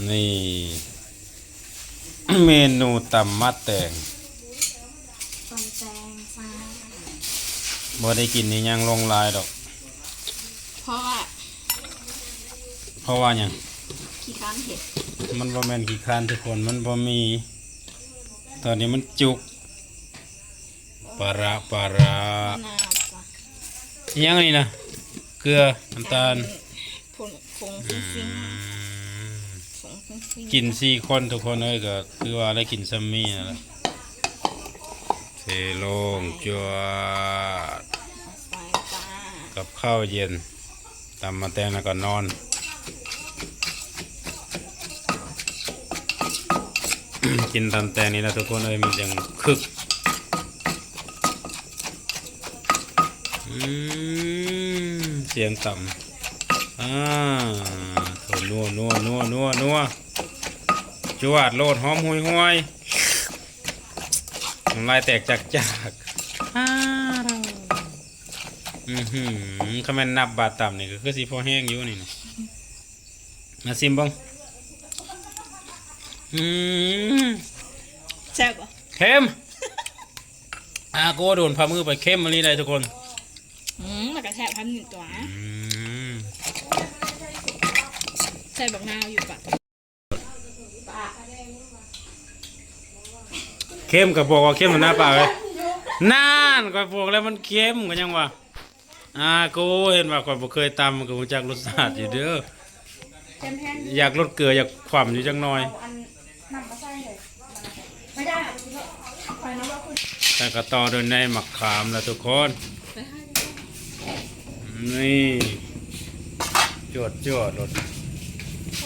ນີ້ ເມນູຕຳໝາກແຕງ ຕຳແຕງຈ້າ ບໍ່ໄດ້ກິນອີ່ຫຍັງຫຼວງຫຼາຍດອກ ເພາະວ່າ ເພາະວ່າຫຍັງ? ຂີ້ຄ້ານເຮັດ ມັນບໍ່ແມ່ນຂີ້ຄ້ານທຸກຄົນ ມັນບໍ່ມີ ຕອນນີ້ມັນຈຸກ ປາຣະ ປາຣະ ໜ້າຈະ ອີ່ຫຍັງອັນນີ້ນະ? ເກືອ ນ້ຳຕານ ຜົງ ຜົງ ອືມ ຝິງ ຜົງຝິງ ກິນສີ່ຄົນທຸກຄົນເອີຍ ກໍຄືວ່າໄດ້ກິນຊ່ຳນີ້ນັ້ນແຫຼະ ເທລົງ ຈວດ ກັບເຂົ້າເຢັນ ຕຳໝາກແຕງແລ້ວກໍນອນ ກິນຕຳແຕງນີ້ລະທຸກຄົນເອີຍ ມັນຈັ່ງຄຶກ ອືມ ສຽງຕຳ ອາ ໂອ້ ນົວໆ ຈົວດໂລດ ຫອມຫວຍໆ ນ້ຳລາຍແຕກຈາກໆ ອາ ອືຫື ຄັນແມ່ນນັບບາດຕຳນີ້ກໍຄືຊິພໍແຮງຢູ່ນີ້ນະ ມາຊີມເບິ່ງ ອືມ ແຊບບໍ່? ເຄັມ ອາໂກ ໂດນພາມືໄປ ເຄັມອີ່ຫຼີໄດ໋ທຸກຄົນ ອືມ ມັນກໍແຊບພາມືຕົວະ ອືມ ໃສ່ບັກນາວຢູ່ປະ ເຄັມກໍບອກວ່າເຄັມຫັ້ນນະ ປາເອີຍ ນັ້ນ ຂ້ອຍບອກແລ້ວມັນເຄັມ ກໍຍັງວ່າ ອາໂກ ເຫັນວ່າຂ້ອຍບໍ່ເຄີຍຕຳ ມັນກໍຮູ້ຈັກລົດຊາດຢູ່ເດີ ເຄັມແຮງ ຢາກລົດເກືອ ຢາກຂວ້ຳຢູ່ຈັກໜ່ອຍ ເອົາອັນ ນ້ຳມາໃສ່ເລີຍ ໄປໄດ້ ໄປນຳເຮົາ ແລ້ວກໍຕໍ່ດ້ວຍໃນໝາກຂາມລະທຸກຄົນ ນີ້ ຈວດໆ ໂລດ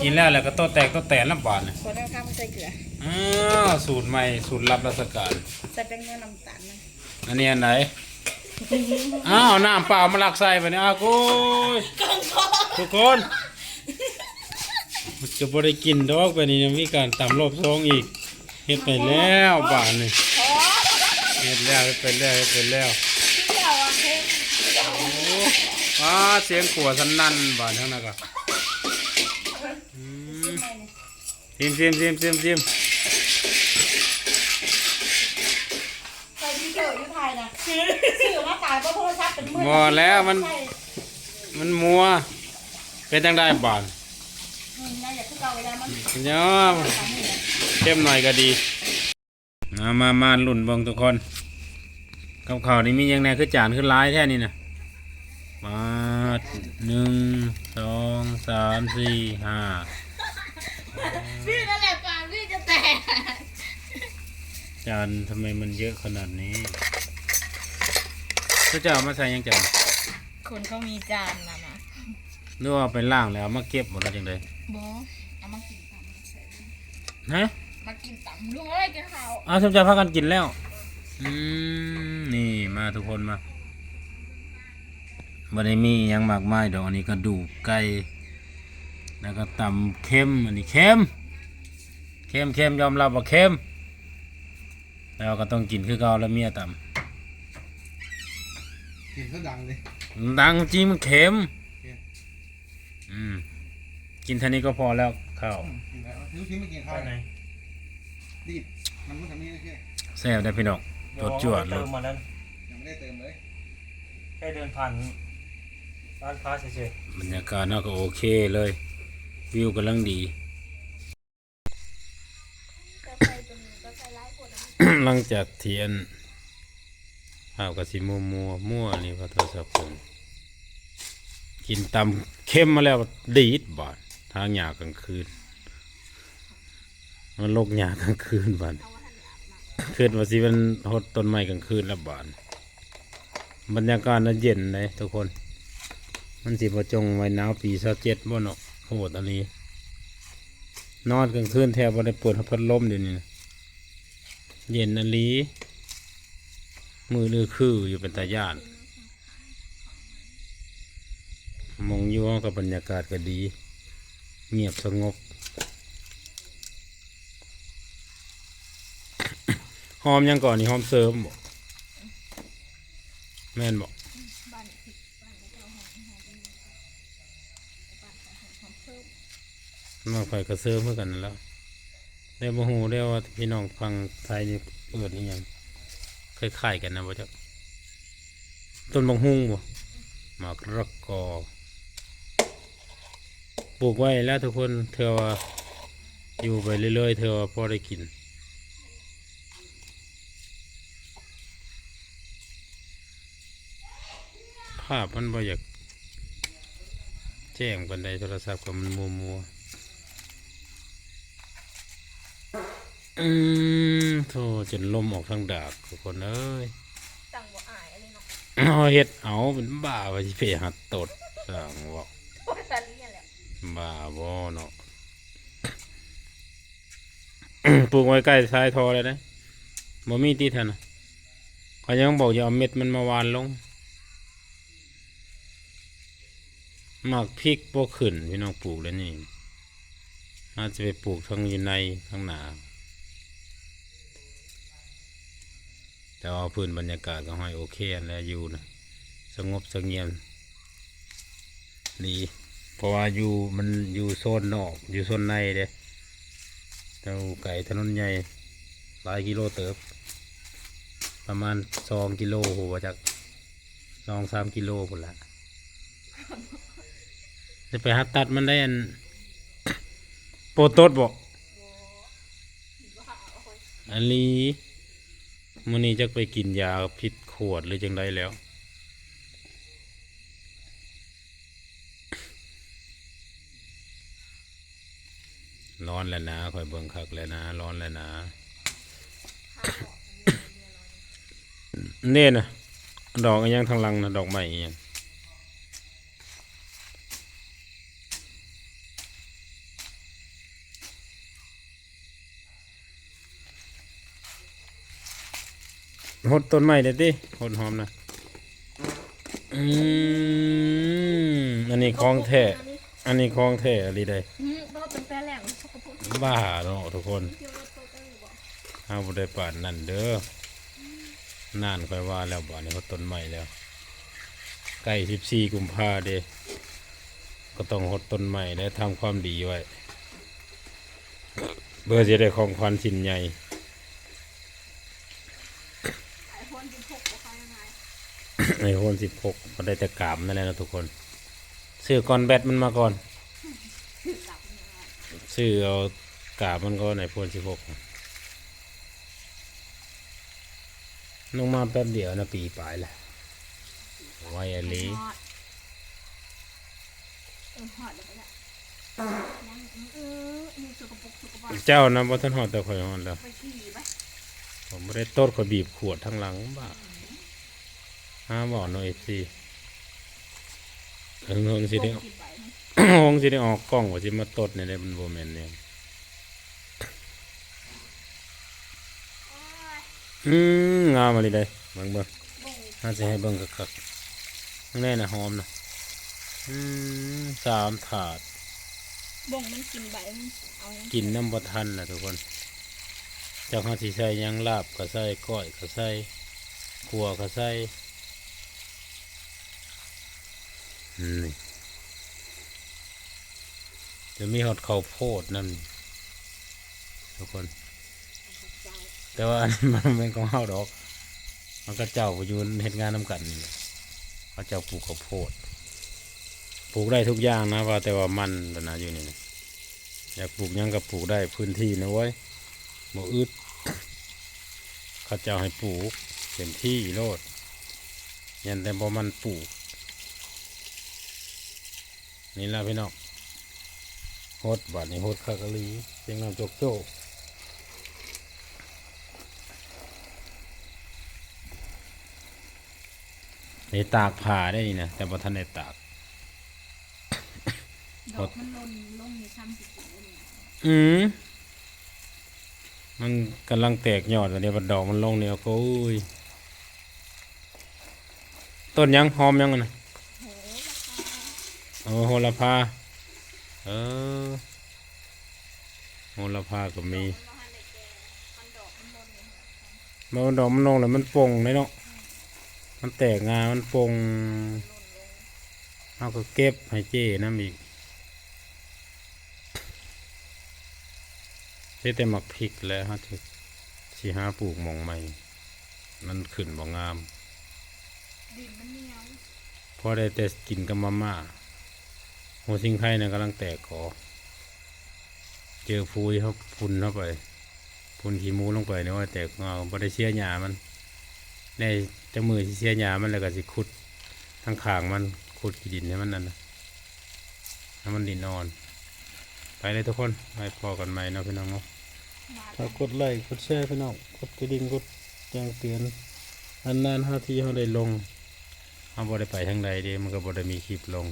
ກິນແລ້ວ ແລ້ວກໍໂຕະແຕກໂຕະແຕນລະບາດນີ້ ບໍ່ໄດ້ເອົານ້ຳມາໃສ່ເກືອ ອ້າວ ສູດໃໝ່ ສູດລັບລາຊະການ ໃສ່ແປ້ງນົວ ນ້ຳຕານນຳ ອັນນີ້ອັນໃດ? ອ້າວ ນ້ຳເປົ່າມາລັກໃສ່ບາດນີ້ ອ້າໂກຍ ທຸກຄົນ ຈະບໍ່ໄດ້ກິນດອກ ບາດນີ້ຍັງມີການຕຳລອບສອງອີກ ເຮັດໄປແລ້ວບາດນີ້ ເຮັດແລ້ວ ເຮັດໄປແລ້ວ ເຮັດໄປແລ້ວ ໂອ້ ອ້າ ສຽງຂົວສະໜັ່ນບາດທາງນັ້ນກໍ ອືມ ຊີມ ຊີມ ຊີມ ຊີມ ຊີມ ໃສ່ວິດີໂອຢູ່ໄທນະ ຊື້ ຊື້ມາຕາຍ ເພາະໂທລະສັບເປັນໝື່ນ ບໍ່ແລ້ວ ມັນ ມັນມົວ ເປັນຈັ່ງໃດບາດ ອືມ ຍັງຢາກຄືເກົ່າ ຢາມັນ ຍອມ ເຄັມໜ້ອຍກໍດີ ມາ ມາ ມາລຸ້ນເບິ່ງທຸກຄົນ ກັບເຂົ້ານີ້ມີຫຍັງແດ່ ຄືຈານຄືຫຼາຍແທ້ນີ້ນະ ມາ ໜຶ່ງ ສອງ ສາມ ສີ່ ຫ້າ ນີ້ນັ້ນແຫຼະ ປາກນີ້ຈະແຕກ ຈານທຳໄມມັນເຍອະຂະໜາດນີ້ ເຂົາເຈົ້າເອົາມາໃສ່ຫຍັງຈານ ຄົນເຂົາມີຈານນະນະ ຫຼືວ່າໄປລ້າງແລ້ວເອົາມາເກັບບໍ່ ຫຼືຈັ່ງໃດ ບໍ່ ເອົາມາກິນຕຳ ຮະ ມາກິນຕຳ ລຸງເອີຍ ກິນເຂົ້າ ອ້າວ ຊຸມເຈົ້າພາກັນກິນແລ້ວ ອືມ ນີ້ ມາທຸກຄົນມາ ບໍ່ໄດ້ມີຫຍັງມາກມາຍດອກ ອັນນີ້ກະດູກໄກ່ ແລ້ວກໍຕຳເຄັມ ອັນນີ້ເຄັມ ເຄັມ ເຄັມ ຍອມຮັບວ່າເຄັມ ແຕ່ວ່າກໍຕ້ອງກິນຄືເກົ່າລະ ເມຍຕຳ ກິນຄືດັງເດ້ ດັງຈິງ ມັນເຄັມ ເຄັມ ອືມ ກິນເທົ່ານີ້ກໍພໍແລ້ວເຂົ້າ ອືມ ກິນແລ້ວ ຖືກິນໄປກິນເຂົ້າ ໄປໄຫນ? ດີບ ມັນກໍມີ ໂອເຄ ແຊບເດ້ພີ່ນ້ອງ ໂດ ຈົວດໆ ເຕີມ ໂລດ ມານັ້ນ ຍັງບໍ່ໄດ້ເຕີມເລີຍ ແຄ່ເດີນຜ່ານຮ້ານຄ້າເສຍໆ ບັນຍາກາດເນາະ ກໍໂອເຄເລີຍ ວິວກຳລັງດີ ຫຼັງຈາກທີ່ອັນ ພາບກໍຊິມົວໆ ມົວນີ້ວ່າໂທລະສັບເພິ່ນ ກິນຕຳເຄັມມາແລ້ວ ດີດບາດ ຖາງຫຍ້າກາງຄືນ ມາລົກຫຍ້າກາງຄືນບາດ ຄິດວ່າຊິແມ່ນຫົດຕົ້ນໄມ້ກາງຄືນລະບາດ ບັນຍາກາດນະເຢັນເດ້ທຸກຄົນ ມັນຊິບໍ່ຈົ່ງໄວ້ໜາວປີຊາວເຈັດບໍ່ເນາະ ໂຫດອີ່ຫຼີ ນອນກາງຄືນແທບບໍ່ໄດ້ເປີດພັດລົມດຽວນີ້ນະ ເຢັນອີ່ຫຼີ ມືດອືຄືຢູ່ ເປັນຕາຢ້ານ ໝ່ອງຢູ່ເຮົາກໍບັນຍາກາດກໍດີ ງຽບສະຫງົບ ຫອມຫຍັງເກາະນີ້ ຫອມເສີມບໍ? ແມ່ນບໍ? ບ້ານ ບ້ານເຂົາເຈົ້າຫອມ ຫອມ ບ້ານເຂົາຫອມ ຫອມເສີມ ໝາກໄຟກະເສີມຄືກັນນັ້ນແຫຼະ ແຕ່ບໍ່ຮູ້ເດ້ວ່າພີ່ນ້ອງຝັ່ງໄທນີ້ເອີ້ນອີ່ຫຍັງ ຄ້າຍໆກັນນະບໍ່ຈັກ. ຕົ້ນບັກຫຸ່ງບໍ່? ໝາກລະກອ ປູກໄວ້ແລ້ວທຸກຄົນ ເທື່ອວ່າຢູ່ໄປເລື້ອຍໆ ເທື່ອວ່າພໍໄດ້ກິນ. ພາບມັນບໍ່ຢາກແຈ້ງປານໃດ ໂທລະສັບກໍມັນມົວໆ. ອືມ ໂທ້ ຈົນລົມອອກທາງດາກ ທຸກຄົນເອີຍ. ຈັ່ງບໍ່ອາຍອັນນີ້ເນາະ ເຮົາເຮັດເອົາ ເປັນບ້າວ່າຊິໄປຫາຕົດ ສ້າງເວົ້າ ໂອ້ຍ ສັນນີ້ແຫຼະ ບ້າບໍ່ເນາະ. ປູກໄວ້ໃກ້ຊາຍທໍ່ແລ້ວເດ້ ບໍ່ມີຕິດຫັ້ນນະ. ຂ້ອຍຍັງບອກຢູ່ ເອົາເມັດມັນມາຫວ່ານລົງ. ໝາກພິກບໍ່ຂຶ້ນ ພີ່ນ້ອງ ປູກແລ້ວນີ້ ອາດຈະໄປປູກທາງຢູ່ໃນ ທາງໜ້າ. ແຕ່ວ່າພື້ນບັນຍາກາດກໍຫ້ອຍໂອເຄຫັ້ນແຫຼະ ຢູ່ນະ ສະຫງົບສະຫງຽມດີ ເພາະວ່າຢູ່ ມັນຢູ່ໂຊນນອກ ຢູ່ໂຊນໃນເດ້ ແຕ່ໄກຖະໜົນໃຫຍ່ຫຼາຍກິໂລເຕີບ ປະມານສອງກິໂລພຸ້ນ ບໍ່ຈັກ ສອງສາມກິໂລພຸ້ນລະ. ຈະໄປຫາຕັດມັນໄດ້ ອັນ ໂປຕົດບໍ່? ອັນນີ້ ມື້ນີ້ຈັກໄປກິນຢາຜິດຂວດ ຫຼື ຈັ່ງໃດແລ້ວ. ຮ້ອນແລ້ວນາ ຂ້ອຍເບິ່ງຄັກແລ້ວນາ ຮ້ອນແລ້ວນາ. ນີ້ນະ ດອກອີ່ຫຍັງທາງຫຼັງນະ ດອກໄມ້ອີ່ຫຍັງ? ຫົດຕົ້ນໄມ້ໄດ້ຕິ ຫົດຫອມນະ. ອືມ ອັນນີ້ຂອງແທ້ ອັນນີ້ຂອງແທ້ອີ່ຫຼີເດ້. ອືມ ບໍ່ເປັນແປແຫຼງ ສົກກະປົກ ບ້າເນາະທຸກຄົນ ເຮົາບໍ່ໄດ້ປານນັ້ນເດີ. ນັ້ນ ຂ້ອຍວ່າແລ້ວ ບາດນີ້ຫົດຕົ້ນໄມ້ແລ້ວ ໃກ້ສິບສີ່ກຸມພາເດ້ ກໍຕ້ອງຫົດຕົ້ນໄມ້ ແລະ ທຳຄວາມດີໄວ້ ເພື່ອຊິໄດ້ຂອງຂວັນຊິ້ນໃຫຍ່. ໄອໂຟນສິບຫົກ ກໍໄດ້ແຕ່ກາບນັ້ນແຫຼະເນາະທຸກຄົນ ຊື້ກ່ອນແບັດມັນມາກ່ອນ ຊື້ເອົາກາບມັນກ່ອນ ໄອໂຟນສິບຫົກ. ລົງມາແປັບດຽວນະ ປີປາຍແລ້ວ ໄວອີ່ຫຼີ. ຮອດ ເອີ ຮອດແລ້ວກໍໄດ້ ຍັງ ເອີ ເອີ ອັນນີ້ສົກກະປົກ ສົກກະປົກ. ເຈົ້ານະບໍ່ທັນຮອດ ແຕ່ຂ້ອຍຮອດແລ້ວ ໄປຂີ່ໄປ. ຂ້ອຍບໍ່ໄດ້ຕົດ ຂ້ອຍບີບຂວດທາງຫຼັງ ບ້າ. ຫາເວົ້າເນາະ ເອັຟຊີ ເອີ ຄົງຊິໄດ້ ຄົງຊິໄດ້ອອກກ້ອງວ່າຊິມາຕົດນີ້ແຫຼະ ມັນບໍ່ແມ່ນແນວ. ອືມ ງາມອີ່ຫຼີເດ້ ເບິ່ງ ເບິ່ງ ເຮົາຊິໃຫ້ເບິ່ງຄັກໆ ເບິ່ງແນ່ນະ ຫອມນະ. ອືມ ສາມຖາດ ບົງມັນກິນໃບ ມັນເອົາຫຍັງ ກິນນຳບໍ່ທັນລະທຸກຄົນ. ຈັກເຮົາຊິໃສ່ຫຍັງ ລາບກໍໃສ່ ກ້ອຍກໍໃສ່ ຂົ້ວກໍໃສ່. ນີ້ ຈະມີຮອດເຂົ້າໂພດນຳທຸກຄົນ ແຕ່ວ່າອັນນັ້ນມັນບໍ່ແມ່ນຂອງເຮົາດອກ ມັນເຂົາເຈົ້າຢູ່ເຮັດງານນຳກັນນີ້ແຫຼະ. ເຂົາເຈົ້າປູກເຂົ້າໂພດ ປູກໄດ້ທຸກຢ່າງນະ ວ່າແຕ່ວ່າມັນລະນະ ຢູ່ນີ້ນະ. ຢາກປູກຫຍັງກໍປູກໄດ້ ພື້ນທີ່ນະເວີຍ ບໍ່ອຶດ ເຂົາເຈົ້າໃຫ້ປູກເຕັມທີ່ໂລດ ຍັນແຕ່ບໍ່ມັນປູກ. ນີ້ລະພີ່ນ້ອງ ຫົດ ບາດນີ້ຫົດຄັກອີ່ຫຼີ ເສັງນ້ຳໂຈກໆ. ໄດ້ຕາກຜ້າໄດ້ນີ້ນະ ແຕ່ບໍ່ທັນໄດ້ຕາກ. ດອກມັນຫຼົ່ນລົງນີ້ຊ້ຳຊິກິນຢູ່ນີ້ນະ. ອືມ ມັນກຳລັງແຕກຍອດ ບາດນີ້ບັດດອກມັນລົງນີ້ ໂອ້ຍ. ຕົ້ນຫຍັງ? ຫອມຫຍັງຫັ້ນນະ? ໂຫລະພາ ໂອ້ ໂຫລະພາ ເອີ ໂຫລະພາກໍມີ. ເບິ່ງດອກມັນລົງແລ້ວມັນປົ່ງເດ້ເນາະ ມັນແຕກງາ ມັນປົ່ງ ເຮົາກໍເກັບໃຫ້ເຈ້ນຳອີກ. ເຮັດແຕ່ໝາກພິກແຫຼະ ເຮົາຈະ ຊິຫາປູກໝ່ອງໃໝ່ ມັນຂຶ້ນບໍ່ງາມ ດິນມັນໜຽວ ພໍໄດ້ແຕ່ກິນກັບມາມ່າ. ຫົວສິງໄຄນັ້ນກຳລັງແຕກກໍ ເຈີຝຸ່ນເຮົາ ຝຸ່ນເຮົາໄປ ຝຸ່ນຂີ້ໝູລົງໄປນີ້ ໂອ້ຍ ແຕກງາມ ບໍ່ໄດ້ເຊຍຫຍ້າມັນ ແນ່ ຈັກມື້ຊິເຊຍຫຍ້າມັນ ແລ້ວກໍຊິຂຸດທາງຂ້າງມັນ ຂຸດຂີ້ດິນໃຫ້ມັນນັ້ນນະ ໃຫ້ມັນດິນອ່ອນ. ໄປເລີຍທຸກຄົນ ໄວ້ພໍ້ກັນໃໝ່ເນາະພີ່ນ້ອງເນາະ. ຝາກກົດໄລ້ກົດແຊພີ່ນ້ອງ ກົດກະດິ່ງ ກົດແຈ້ງເຕືອນ ນານໆຫາທີເຮົາໄດ້ລົງ ເຮົາບໍ່ໄດ້ໄປທາງໃດເດ້ ມັນກໍບໍ່ໄດ້ມີຄລິບລົງ.